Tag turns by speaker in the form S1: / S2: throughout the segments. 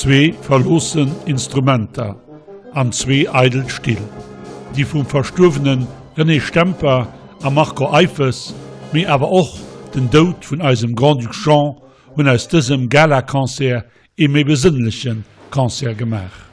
S1: Zwee verloossen Instrumenter an zwee eidel Still, déi vum verstuerwene René Stemper a Marco Eiffes, mee awer och den Doud vun eisem Grand-Duc Jean hunn aus dësem Galaconcert ee méi besënnleche Concert gemaach.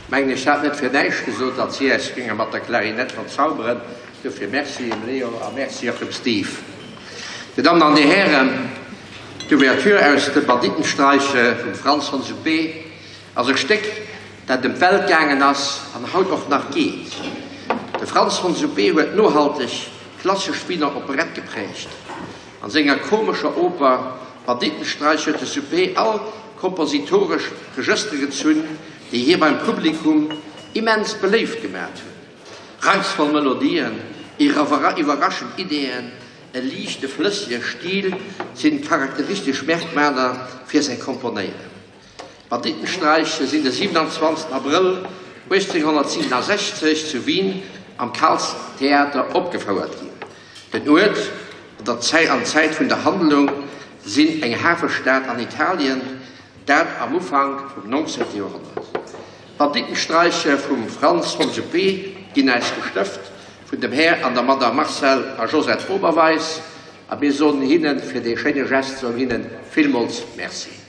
S2: Mengen ech hat net fir näischt gesot, datt si äis géinge mat der Klarinett verzauberen. Dofir Merci dem Leo a Merci och dem Steve. Dir Dammen an Dir Hären, d'Ouverture aus de Banditenstreiche vum Franz von Suppé ass e Stéck, dat ëm d'Welt gaangen ass an haut och nach geet. De Franz von Suppé huet nohalteg d'klassesch Wiener Operett geprägt. An senger komescher Oper Banditenstreich huet de Suppé all kompositoresch Regëstere gezunn, déi hie beim Publikum immens beléift gemat hunn. Reizvoll Melodien, iwwerraschend Ideeën, e liichte flëssege Stil sinn charakteristesch Merkmaler fir säi Komponéieren. D'Bandittenstreiche sinn de 27 Abrëll 1867 zu Wien am Karlstheater opgefouert ginn. Den Uert an d'Zäit vun der Handlung sinn eng Hafestad an Italien, dat am Ufank vum 19. Joerhonnert. D'Bandittenstreiche vum Franz von Suppé ginn äis gestëft vun dem Här an der Madame Marcel a Josette Oberweis a mir soen hinnen fir dee schéine Gest soen hinnen villmools Merci.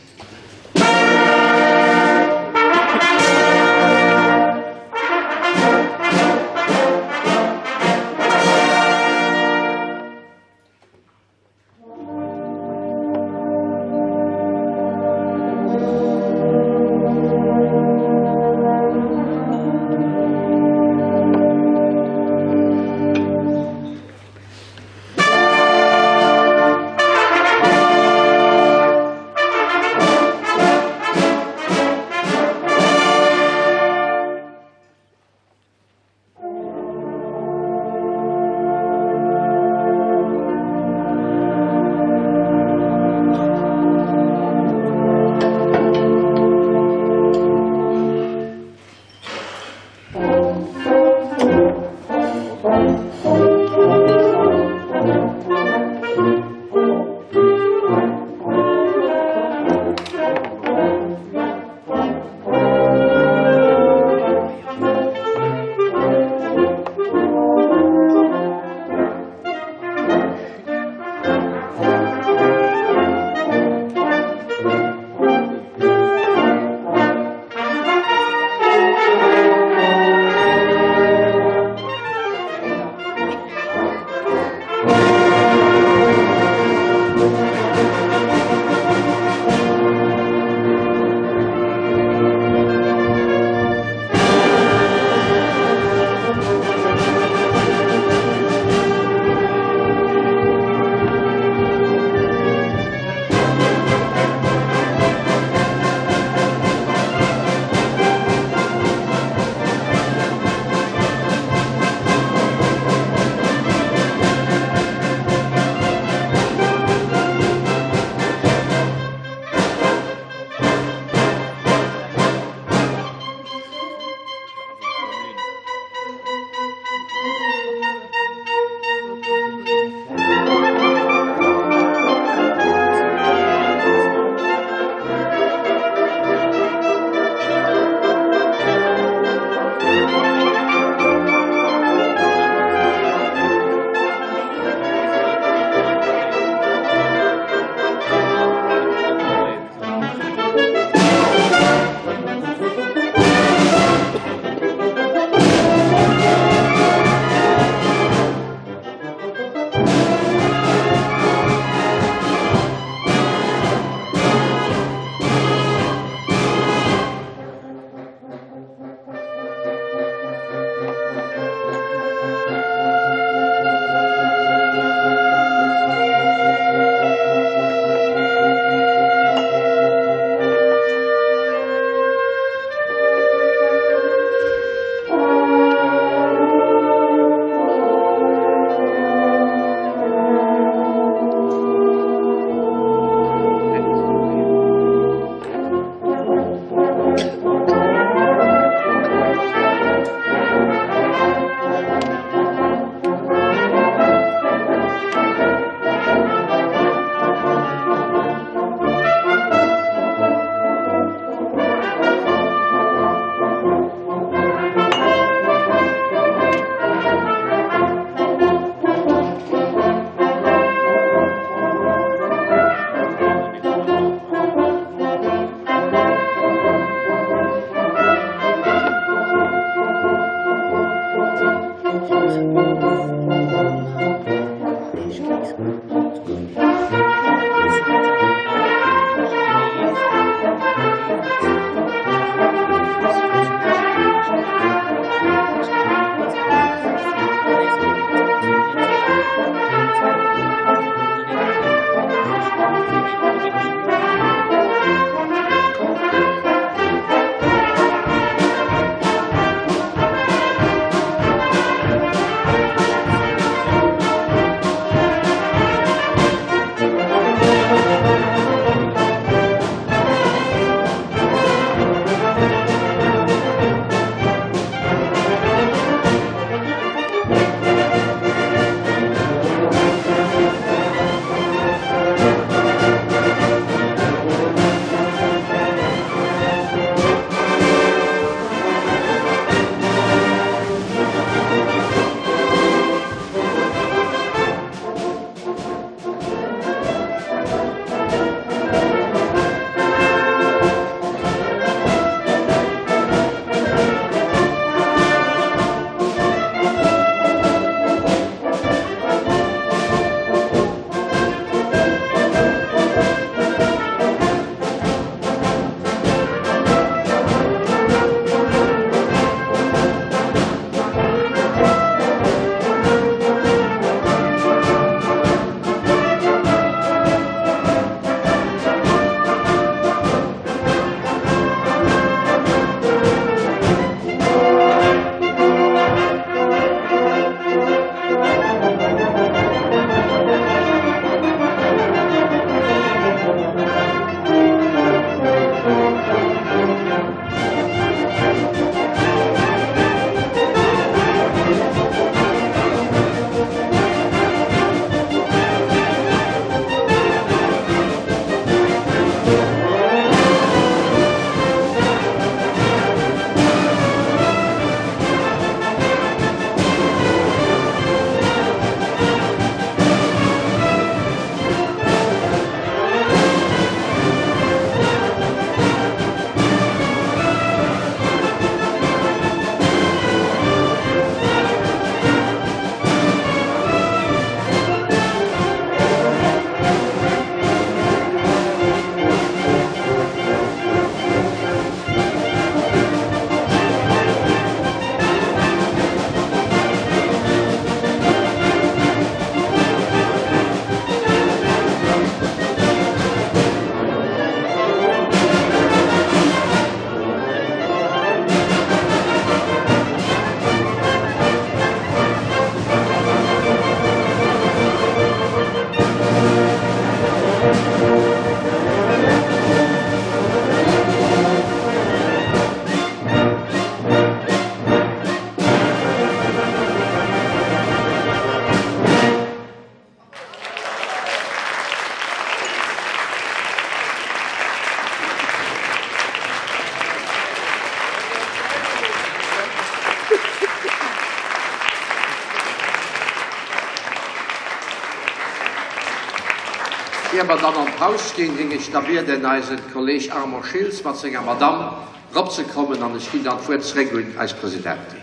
S2: Ier mer dann an d'Paus ginn, géing ech da bieden, eise Kolleg Armand Schiltz mat senger Madamm eropzekommen an ech ginn dann d'Wuert zréck un eis Presidentin.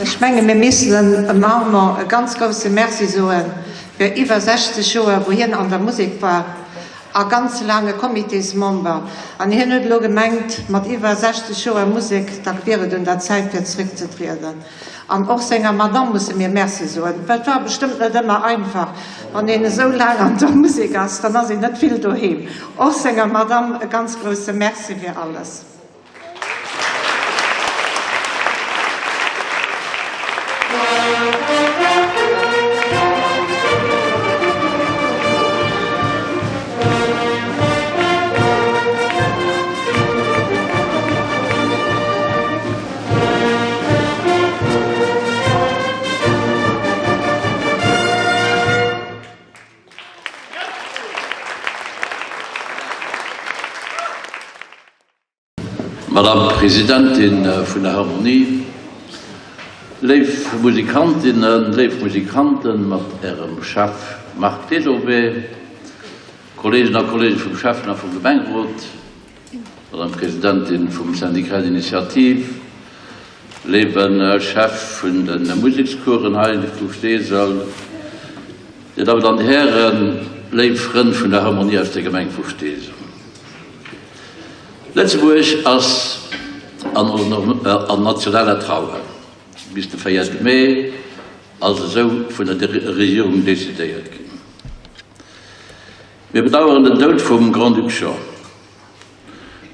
S3: Ech menge mir missten dem Armand e ganz grousse Merci soe fir iwwer 60 Joer wou hien an der Musek war a ganz laang e Comitésmember. An hien huet elo gemengt, mat iwwer 60 Joer Musek, da wier et un der Zäit fir zréckzetrieden. An och senger Madamm musse mir Merci soen, well et war bestëmmt net ëmmer einfach, wann een esou laang an der Musek ass, dann ass een net vill doheem. Och senger Madamm e ganz grousse Merci fir alles.
S4: Madame Presidentin vun der Harmonie, léif Musikantinnen, léif Musikanten mat Ärem Chef Marc Desaubé, Kolleegen a Kollege vum Schäffen a vum Gemengerot, Madame Presidentin vum Syndicat d'initiative, léiwe Chef vun de Musekscoursen hei vu Steesel, Dir Dammen an Hären, léif Frënn vun der Harmonie aus der Gemeng vu Steesel. Lëtzebuerg ass an nationaler Trauer. Bis de 4 Mee ass esou vun der Regierung decidéiert ginn. Mir bedauern den Doud vum Grand-Duc Jean.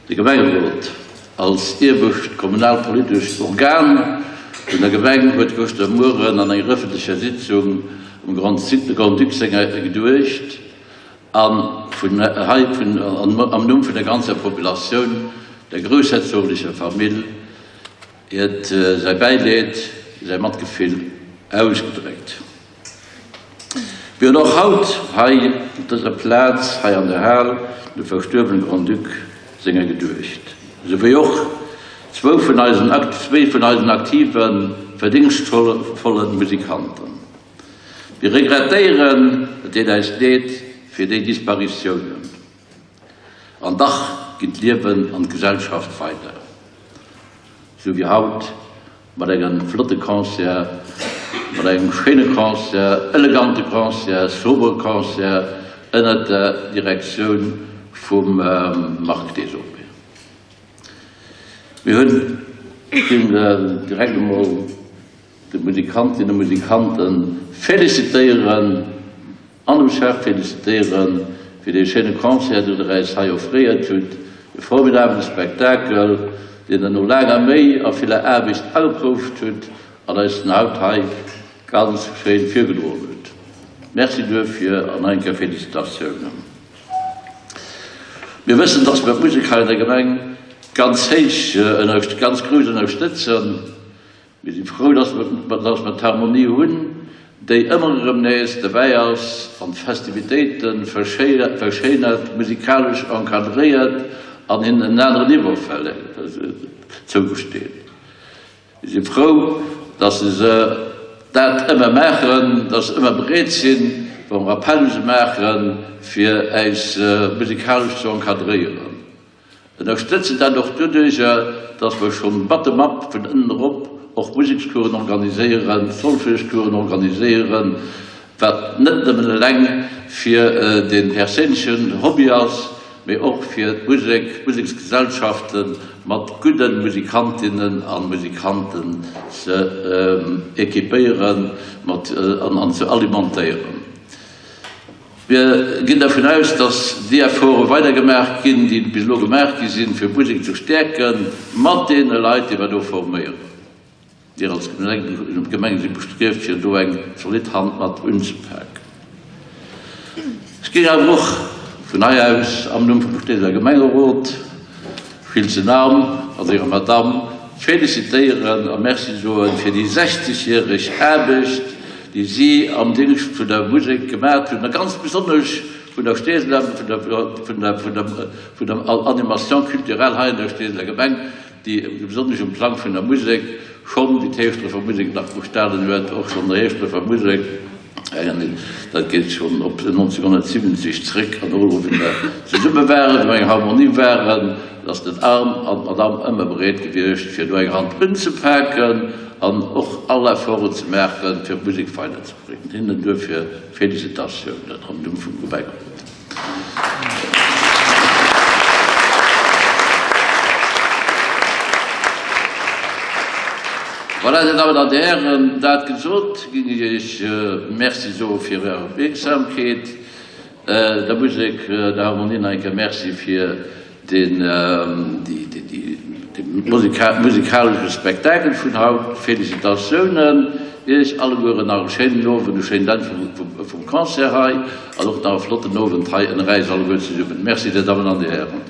S4: De Gemengerot als iewescht kommunalpolitescht Organ vun der Gemeng huet gëschter Mueren an enger ëffentlecher Sitzung um Grand-Duc senger geduecht a vun hei am Numm vun der ganzer Populatioun der groussherzoglecher Famill hiert säi Bäileed, säi Matgefill ausgedréckt. Mir hunn och haut hei op dëser Plaz, hei an der Hal, dem verstuerwene Grand-Duc senger geduecht, esou wéi och zwou vun eisen, zwee vun eisen aktiven, verdingschtvolle Musikanten. Mir regrettéieren, et deet äis leed fir déi Disparitiounen. An dach ginn d'Liewen an d'Gesellschaft weider. Sou wéi haut, mat engem flotte Concert, mat engem schéine Concert, elegante Concert, sobere Concert ënnert der Direktioun vum Marc Desaubé. Mir hunn, ech ginn direkt emol de Musikantinnen a Musikante félicitéieren, An dem Chef felicitéieren fir dee schéine Concert deen der äis hei offréiert hutt, e formidabele Spektakel deen der no laanger Méi a viller Aarbecht ageprouft hutt an eis den haut hei ganz schéin virgedroen hutt. Merci duerfir an nach eng Kéier Félicitatiounen. Mir wëssen, dass mir d'Musek hei an der Gemeng ganz héich, ganz grouss ënnerstëtzen. Mir si frou, dass mer d'Harmonie hunn, déi ëmmer erëm nees derbäi ass an d'Festivitéite verschéinert, musikalesch encadréiert an hinnen en aneren Niveau zougesteet. Mir si frou, dass se dat ëmmer maachen, dass se ëmmer bereet sinn, wa mer Appell u se maachen, fir äis musikalesch ze encadréieren. Ënnerstëtzen dat och doduercher, dass mer schonn bottom-up, vun ënnen erop, och Musekscoursen organiséieren, Solfègescoursen organiséieren, wat net nëmmen eleng fir de perséinlechen Hobby ass, mee och fir d'Musek, d'Museksgesellschafte mat gudde Musikantinnen a Musikanten ze équipéieren an ze alimentéieren. Mir ginn dervun aus, dass déi Efforte weidergemaach ginn, déi bis elo gemaach gi sinn, fir d'Musek ze stäerken, mat deene Leit, déi mer do forméieren. Mir als Gemeng si bestrieft, fir do eng zolidd Hand mat unzepaken. Ech géing awer och vun hei aus am Numm vum Steeseler Gemengerot, Schiltz Arm a senger Madamm felicitéieren a Merci soen fir déi 60 järeg Aarbecht, déi si am Dingscht vun der Musek gemat hunn, a ganz besonnesch vun der Steeseler, vun der, vun der, vun der Animation culturelle hei an der Steeseler Gemeng, déi besonnesch um Plang vun der Musek. Schonn wéi d'Heeschdrefer Musek nach bestanen huet, och schonn der Heeschdrefer Musek, dat geet schonn op 1970 zréck, an och elo wéi mer zesumme waren, wéi mer eng Harmonie waren, ass den Arm an d'Madame ëmmer bereet gewiescht, fir do eng Hand unzepaken an och all Efforten ze maachen, fir d'Musek weiderzebréngen. Hinnen duerfir Félicitatiounen am Numm vum Gemengerot. Voilà, Dir Dammen an Dir Hären, dat gesot, géing ech Iech Merci soe fir Är Opmierksamkeet. Der Musek, der Harmonie nach eng Kéier Merci fir dee musikalesche Spektakel vun haut. Félicitatiounen Iech allegueren, nach e schéinen Owend, e schéint Enn vum Concert hei an och nach e flotten Owend hei ënner äis alleguer zesummen. Merci, Dir Dammen an Dir Hären.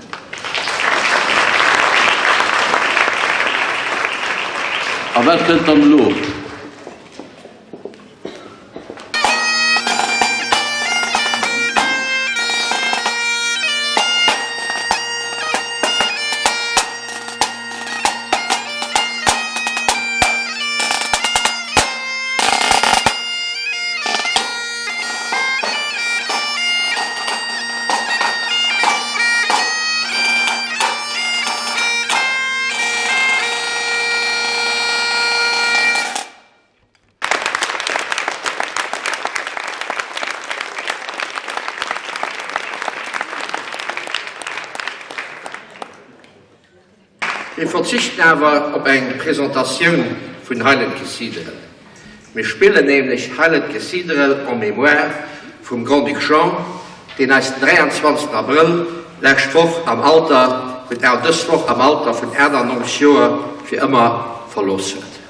S4: A wat kënnt dann elo?
S2: Mir verzichten awer op eng Presentatioun vun Highland Cathedral. Mir spillen nämlech Highland Cathedral en mémoire vum Grand-Duc Jean, deen eis den 23 Abrëll lescht Woch am Alter vun, dës Woch am Alter vun 98 Joer fir ëmmer verlooss huet.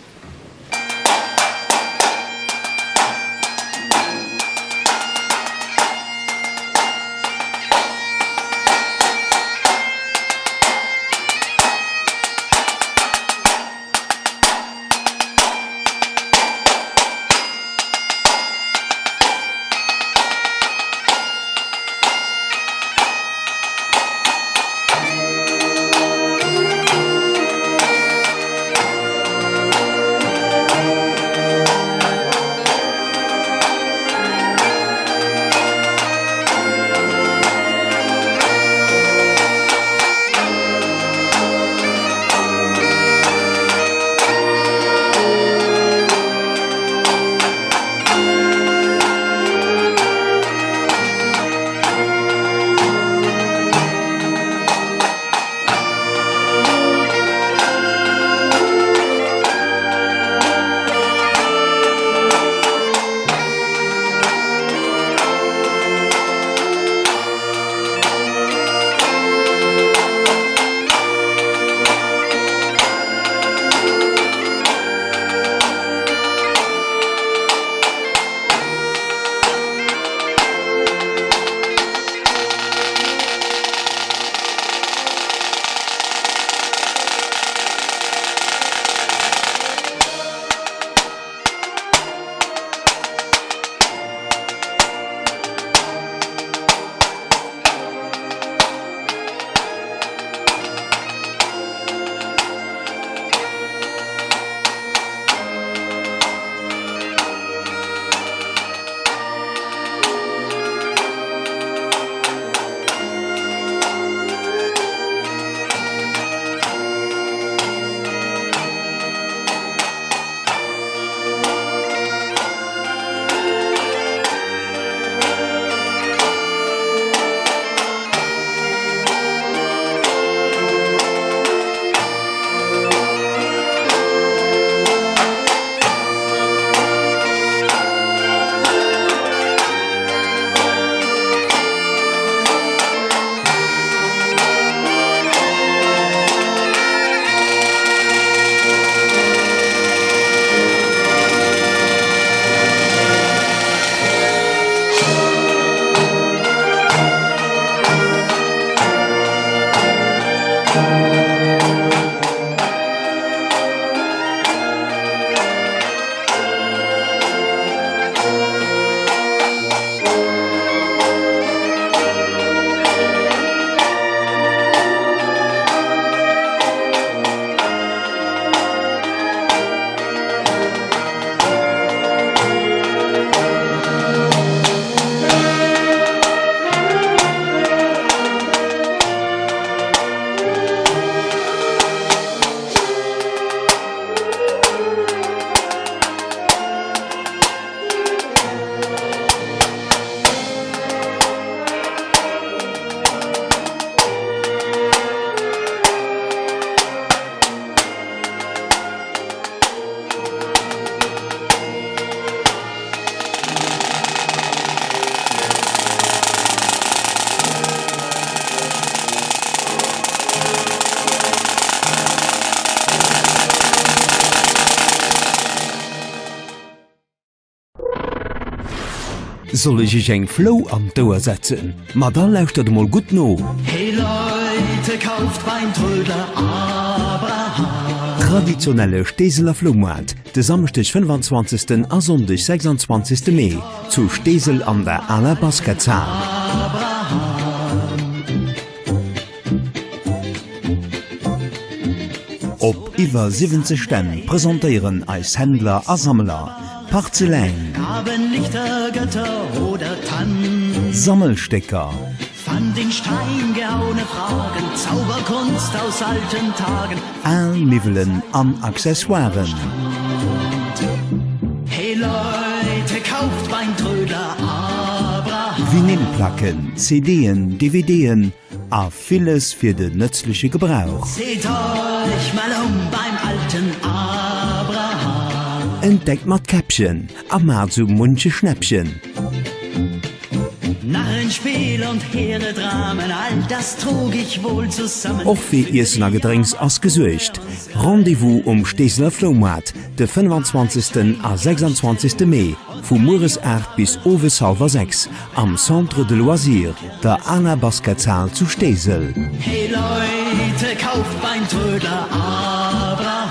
S5: Soll ech iech eng Flou an d'Ouer setzen? Ma da lauschtert emol gutt no!
S6: Hey Leute, kauft beim Trödler Abraham!
S5: Traditionelle Steeseler Floumaart de Samschdeg 25. a Sonndeg 26. Mee zu Steesel an der aler Basketshal. Op iwwer 70 Stänn presentéieren eis Händler a Sammler Parzeläin, Sammelstécker, al Miwwelen an Accessoiren. Vinylplacken, CD'en, DVD'en a villes fir den nëtzleche Gebrauch.
S6: Seht euch mal um beim alten Abraham.
S5: Entdeckt mat Käppchen a maacht sou munche Schnäppchen.
S6: Narrenspiel und hehre Dramen, all das trug ich wohl zusammen.
S5: Och fir Iessen a Gedrénks ass gesuergt. Rendez-vous um Steeseler Floumaart de 25. a 26. Mee vu mueres 8 bis owes hallwer 6 am Centre de Loisirs, der aler Basketshal zu Steesel.
S6: Hey Leute, kauft beim Trödler Abraham.